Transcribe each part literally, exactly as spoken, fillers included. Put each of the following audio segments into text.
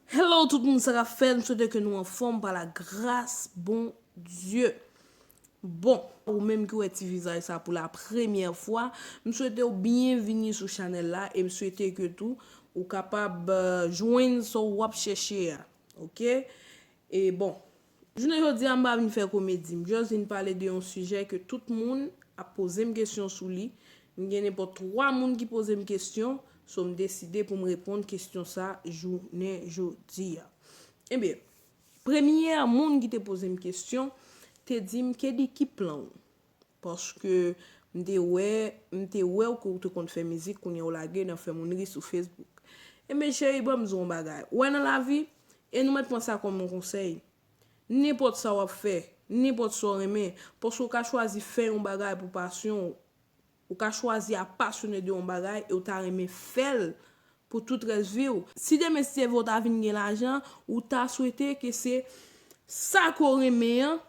Hello tout moun, sa k ap fèt? M swete ke nou anfòm pa la gras Bondye. Bon, ou menm ki wè ti vizaj sa pou la premyè fwa, m swete w byenvini sou chanèl la e m swete ke tou ou kapab, euh, jwenn sa w ap chèche a. Oke? E bon, jounen jodi a m pa vin fè komedi, m just vin pale de yon sijè ke tout moun ap poze m kesyon sou li. M gen nenpòt twa moun ki poze m kesyon, so m deside pou m reponn kesyon sa jounen jodi a. Ebyen, premyè moun ki te poze m kesyon te di m, Kedi, ki plan w? Paske m te wè, m te wè w ke w te konn fè mizik, kounye a w lage nan fè moun ri sou Facebook. Ebyen, cheri, ban m di w yon bagay. Ou wè nan lavi, e nou mèt pran sa kòm yon konsèy. Nenpòt sa w ap fè, nenpòt sa w renmen, paske w ka chwazi fè yon bagay pou pasyon w. Ou ka chwazi ap pasyone de yon bagay e w ta renmen fè l pou tout rès vi w. Si demen, si Dye vle, w ta vin gen lajan, ou ta swete ke se sa ke w renmen an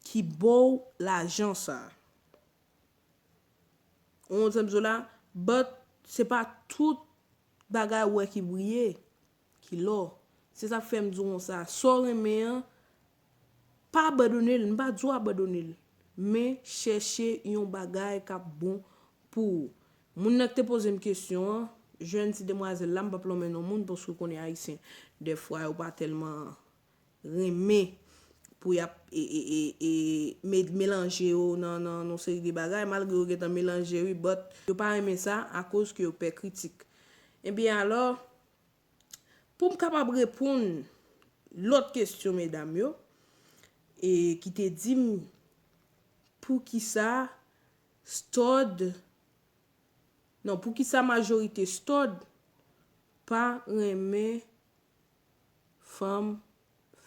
ki ba w lajan sa. Ou konprann sa m di w la? But se pa tout bagay ou wè ki briye ki lò. Se sa k fè m di w konsa, sa w renmen an, pa abandone l, m pa di w abandone l, men chèche yon bagay k ap bon pou ou. Moun nan ki te poze m kesyon an, jèn ti demwazèl la, m p ap lonmen non moun paske w konnen Ayisyen, dèfwa yo pa tèlman renmen pou y ap e, e, e, e, me-, melanje yo nan, nan, nan yon seri de bagay, malgre yo gentan melanje wi, but yo pa renmen sa akoz ke yo pè kritik. Ebyen alò, pou m kapab reponn lòt kesyon medam yo, e ki te di m poukisa stud, non, poukisa majorite stud pa renmen fanm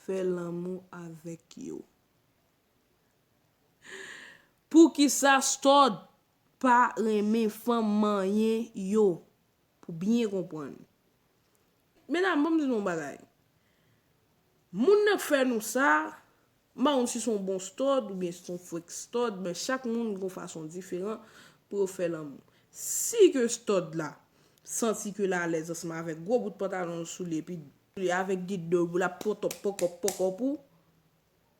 fè lanmou avèk yo? Poukisa stud pa renmen fanm manyen yo? Pou byen konprann. Medam, ban m di nou yon bagay. Moun nan k fè nou sa, m pa konn si se yon bon stud oubyen si se yon fake stud, men chak moun gen yon fason diferan pou yo fè lanmou. Si ke stud la santi ke l alèz ansanm avèk gwo bout pantalon l sou li, epi li avèk didon l, l ap pòtòp, pòkòp, pòkòp ou,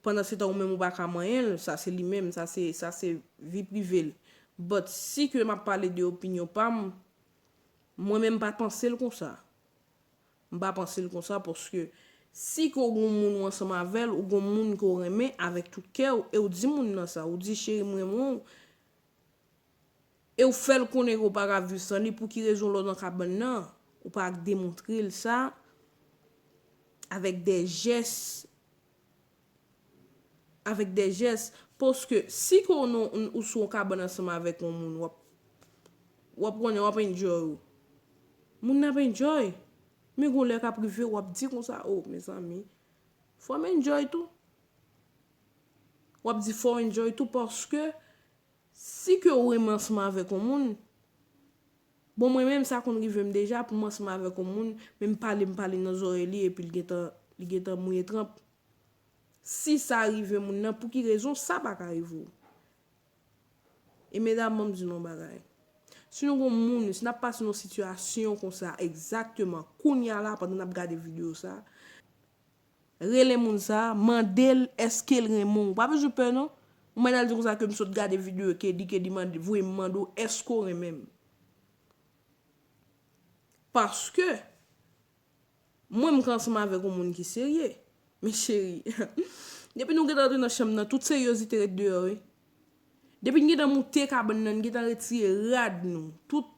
pandan se tan ou menm ou pa ka manyen l, sa se li menm, sa se, sa se vi prive l. But si ke m ap pale de opinyon pa m, mwen menm m pa panse l konsa. M pa panse l konsa paske si ke w gon moun ou ansanm avè l, ou gon moun ke w renmen avèk tout kè w, e w di moun nan sa, ou di, cheri, m renmen w, e w fè l konnen ke w pa ka viv san li, pou ki rezon lè w nan kabann nan, ou pa demontre l sa avèk de jès, avèk de jès, paske si ke w nan, ou sou yon kabann ansanm avèk yon moun, w ap, w ap konnen, w ap enjoy ou. Moun nan ap enjoy. Men gon lè k ap rive, w ap di konsa, o, mezanmi, fò m enjoy tou. W ap di fò w enjoy tou, paske si ke w renmen ansanm avèk yon moun, bon, mwen menm, sa konn rive m deja pou m ansanm avèk yon moun, men m pale, m pale nan zòrèy li, epi l gentan, li gentan mouye tranp. Si sa rive moun nan, pou ki rezon sa pa ka rive w? E medam, ban m di nou yon bagay. Si nou gon moun, si n ap pase nan yon sitiyasyon konsa egzakteman, kounye a la, pandan n ap gade videyo sa, rele moun sa, mande l èske l renmen w. Ou pa bezwen pè non. Ou mèt al di konsa ke m sot gade videyo Kedi, Kedi mande, voye m mande w èske w renmen m. Paske mwen, m ka ansanm avèk yon moun ki serye. Men cheri, depi nou gentan antre nan chanm nan, tout seryozite ret deyò wi. Depi n gentan moute kabann nan, n gentan retire rad nou, tout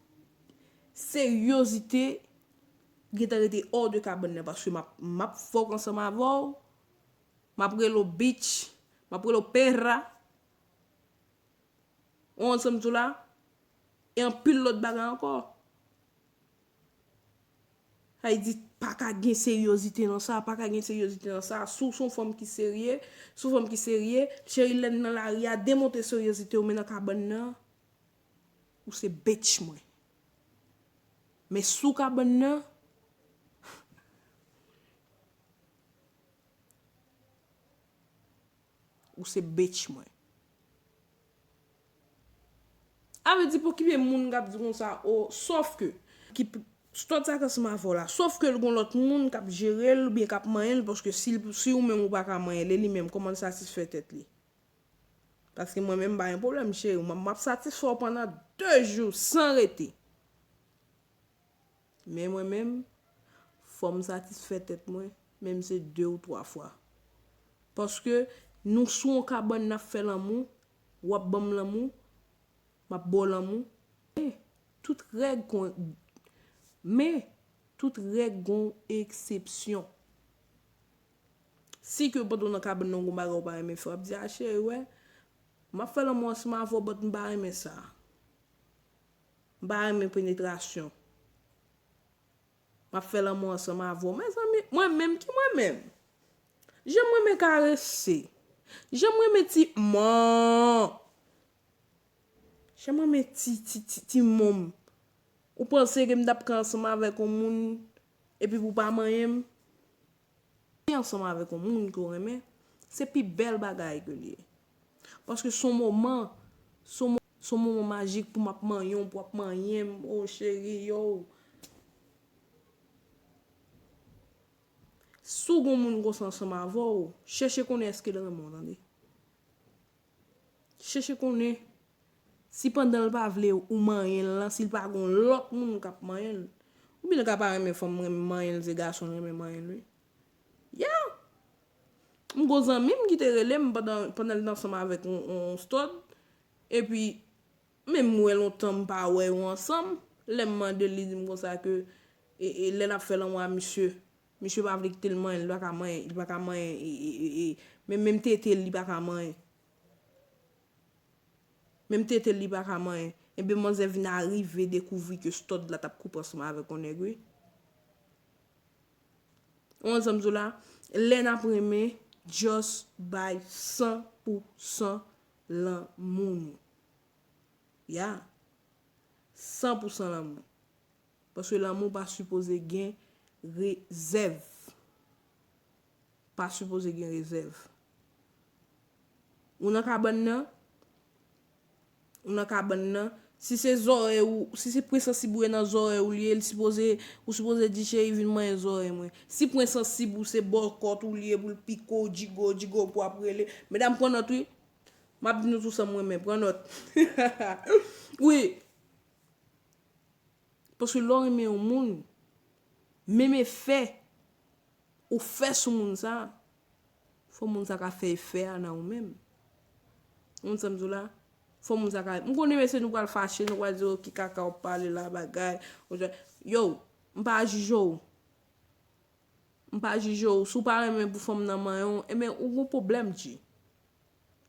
seryozite gentan rete hors de kabann nan, paske m ap, m ap fòk ansanm avè w, m ap rele w bitch, m ap rele w perra. Ou ansanm tou la? E anpil lòt bagay ankò. Sa vle di, pa ka gen seryozite nan sa, pa ka gen seryozite nan sa. Si w se yon fanm ki serye, si w fanm ki serye, cheri, lè n nan lari a, demontre seryozite w, men nan kabann nan, ou se bitch mwen. Men sou kabann nan, ou se bitch mwen. A vle di, pou ki byen moun k ap di konsa, o, sòf ke, ki p-, Stòd sa k ansanm avè w la, sòf ke l gon lòt moun k ap jere l oubyen k ap manyen l, paske si, si ou menm ou pa ka manyen l, e li menm, kòman l satisfè tèt li? Paske mwen menm, m pa gen pwoblèm, cheri, m ap, m ap satisfè w pandan de jou san rete. Men mwen menm, fò m satisfè tèt mwen, menm se de ou twa fwa. Paske nou sou yon kabann, n ap fè lanmou, w ap ban m lanmou, m ap ba w lanmou. Men, tout règ kon, men, tout règ gon eksepsyon. Si ke pandan w nan kabann nan, gon bagay ou pa renmen fè, w ap di, "A, cheri, wè, m ap fè lanmou ansanm avè w, but m pa renmen sa. M pa renmen penetrasyon. M ap fè lanmou ansanm avè w." Mezanmi, mwen menm ki mwen menm? Jan m renmen karese. Jan m renmen ti man. Jan m renmen ti, ti, ti, ti man. Ou panse ke m t ap ka ansanm avèk yon moun epi pou w pa manyen m? Ansanm avèk yon moun ke w renmen, se pi bèl bagay ke l ye. Paske se yon moman, se yon mo-, se yon moman majik pou m ap manyen w, pou w ap manyen m, o cheri, yo. Si w gon moun konsa ansanm avè w, chèche konnen èske l renmen w, tande. Chèche konnen si pandan l pa vle ou manyen l lan, si l pa gon lòt moun k ap manyen l. Oubyen l ka pa renmen fanm renmen manyen l, se gason l renmen manyen l, wi. Yeah! M gon zanmi m ki te rele m pandan, pandan l t ansanm avèk yon, yon stòd, epi menm m wè lontan m pa wè yo ansanm, lè m mande l, li di m konsa ke, e, e, lè l ap fè lanmou a misye, misye pa vle kite l manyen l, li pa ka manyen, li pa ka manyen, e, e, e, e, men menm tete l, li pa ka manyen. Menm tete l, li pa ka manyen. Ebyen, manzè vin arive dekouvri ke stòd la t ap koupe ansanm avèk yon nèg, wi. Ou konn sa m di w la? Lè n ap renmen, just bay san pou san lanmou nou. Ya. San pou san lanmou. Paske lanmou pa sipoze gen rezèv. Pa sipoze gen rezèv. Ou nan kabann nan, ou nan kabann nan, si se zòrèy ou, si se pwen sansib ou ye nan zòrèy ou li ye, li sipoze, ou sipoze di, "Cheri, vin manyen zòrèy mwen." Si pwen sansib ou se bòkòt ou li ye pou l pike w, djigo, djigo pou w ap rele. Medam, pran nòt, wi. M ap di nou tou sa m renmen, pran nòt. Wi. Paske lè w renmen yon moun, menm efè ou fè sou moun sa, fò moun sa ka fè efè a nan ou menm. Ou konn sa m di w la? Fò moun sa ka, m konnen mesye nou pral fache, nou pral di, "Oh, ki kaka w ap pale la, bagay." Yo, m pa jije w. M pa jije w. Si w pa renmen pou fanm nan manyen w, ebyen, ou gon pwoblèm, G.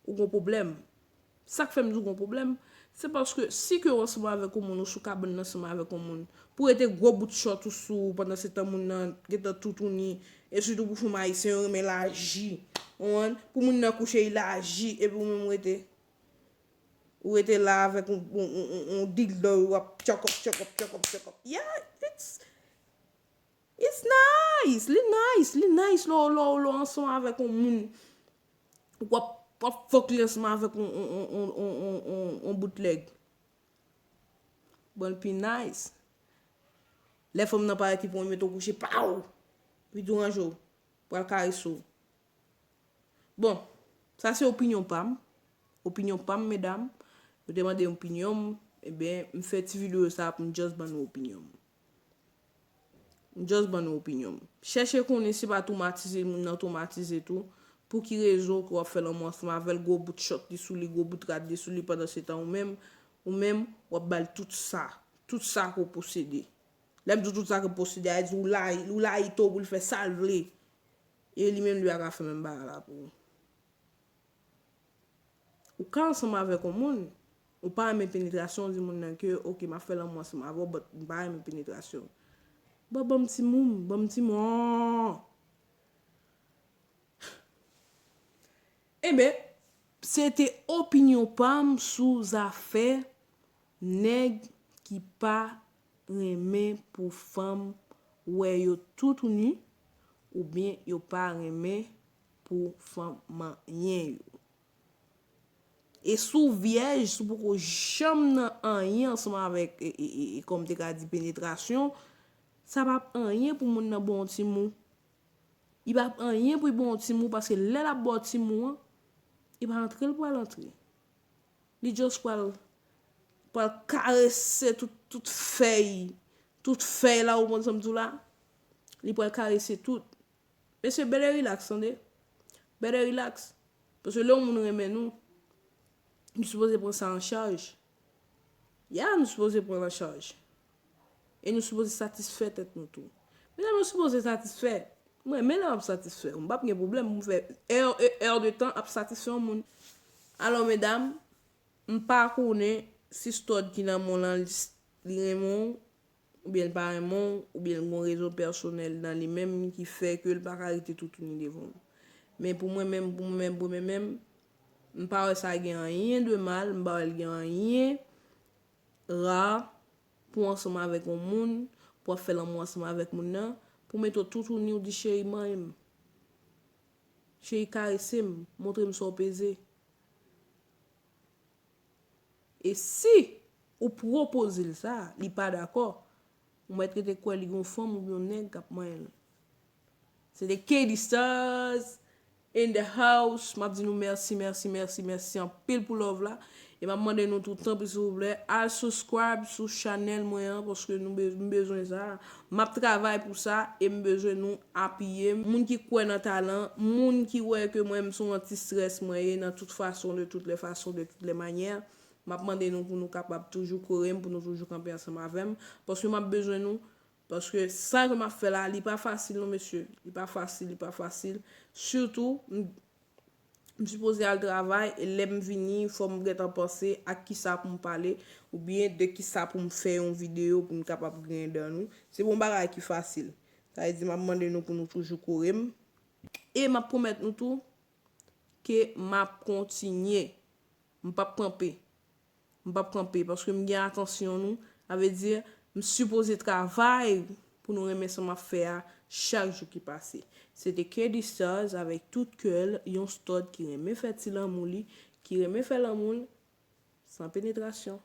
Ou gon pwoblèm. Sa k fè m di w gon pwoblèm, se paske si ke w ansanm avèk yon moun, ou sou kabann nan ansanm avèk yon moun, pou rete gwo bout chòt ou sou ou, pandan se tan moun nan gentan toutouni, e sitou pou fanm ayisyen, yo renmen laji. Ou konprann? Pou moun nan kouche, li laji, epi ou menm ou rete, ou rete la avèk yon, yon, yon, yon, yon dildo, w ap tchòkòp, tchòkòp, tchòkòp, tchòkòp. Yeah, it's, it's nice, li nice, li nice lè w, lè w, lè w ansanm avèk yon moun. W ap, w ap fòk li ansanm avèk yon, yon, yon, yon, yon, yon, yon bootleg. Bon, l pi nice. Lè fanm nan parèt, li pran w, li mete w kouche, paw! Li deranje w. Pral karese w. Bon, sa se opinyon pa m. Opinyon pa m, medam. Yo te mande m opinyon m, ebyen, m fè ti videyo sa pou m just ban nou opinyon m. M just ban nou opinyon m. Chèche konnen si pa twomatize moun nan twomatize tou. Pou ki rezon ke w ap fè lanmou ansanm avè l, gwo bout chòt li sou li, gwo bout rad li sou li, pandan se tan ou menm, ou menm, w ap ba l tout sa. Tout sa ke w posede. Lè m di w tout sa ke w posede, a di ou layi, ou layi tou pou l fè sa l vle. E li menm, li pa ka fè menm bagay la pou ou. Ou ka ansanm avèk yon moun, ou pa renmen penetrasyon, ou di moun nan ke, "Ok, m ap fè lanmou ansanm avè w, but m pa renmen penetrasyon." Bon, ban m ti moum, ban m ti mò. Enben, se te opinyon pa m sou zafè nèg ki pa renmen pou fanm wè yo toutouni, oubyen yo pa renmen pou fanm manyen yo. E si w vyèj, si w poko janm nan anyen ansanm avèk, e, e, e, e, kòm te ka di, penetrasyon, Sa p ap anyen pou moun nan ba w timoun. Li p ap anyen pou l ba w timoun, paske lè l ap ba w timoun an, li pa antre l pral antre. Li just pral, pral karese tout, tout fèy, tout fèy la, ou konprann sa m di w la? Li pral karese tout. Mesye, bèl e rilaks, tande. Bèl e rilaks. Paske lè yon moun renmen nou, nou sipoze pran sa an chaj. Ya, nou sipoze pran l an chaj. E nou sipoze satisfè tèt nou tou. Medam, nou sipoze satisfè. Mwen, men lè m ap satisfè, m p ap gen pwoblèm pou m fè è e è de tan ap satisfè yon moun. Alò, medam, m pa konnen si stòd ki nan men w lan, li, li renmen w, oubyen l pa renmen w, oubyen l gen rezon pèsonèl nan li menm ki fè ke l pa ka rete toutouni devan w. Men pou mwen menm, pou mwen menm, pou mwen menm, m pa wè sa gen anyen de mal, m pa wè l gen anyen ra pou ansanm avèk yon moun, pou ap fè lanmou ansanm avèk moun nan, pou mete w toutouni, w di, "Cheri, manyen m. Cheri, karese m, montre m sa w peze." E si ou pwopoze l sa, li pa dakò, ou mèt rete kwè li gon fanm oubyen yon nèg k ap manyen l. Se te K D Stars in the house. M ap di nou mèsi, mèsi, mèsi, mèsi anpil pou love la. E m ap mande nou tou, tanpri, silvouplè, al subscribe sou chanèl mwen an, paske nou be-, m bezwen sa. M ap travay pou sa e m bezwen nou apiye m. Moun ki kwè nan talan, moun ki wè ke mwen, m se yon anti-stress mwen ye nan tout fason, de toutes les façons, de toutes les manières. M ap mande nou pou nou kapab toujou kore m, pou nou toujou kanpe ansanm avè m, paske m ap bezwen nou, paske sa ke m ap fè la, li pa fasil non, mesye. Li pa fasil, li pa fasil. Sitou, m, m sipoze al travay, e lè m vini, fò m gentan panse ak kisa pou m pale, oubyen de kisa pou m fè yon videyo pou m kapab griyen dan nou. Se pa yon bagay ki fasil. Sa vle di, m ap mande nou pou nou toujou kore m. E m ap pwomèt nou tou ke m ap kontinye. M p ap kanpe. M p ap kanpe, paske m gen atansyon nou. Sa vle di, m sipoze travay pou nou renmen sa m ap fè a chak jou ki pase. Se te K D Stars avèk tout kè l, yon stòd ki renmen fè ti lanmou li, ki renmen fè lanmou l san penetrasyon.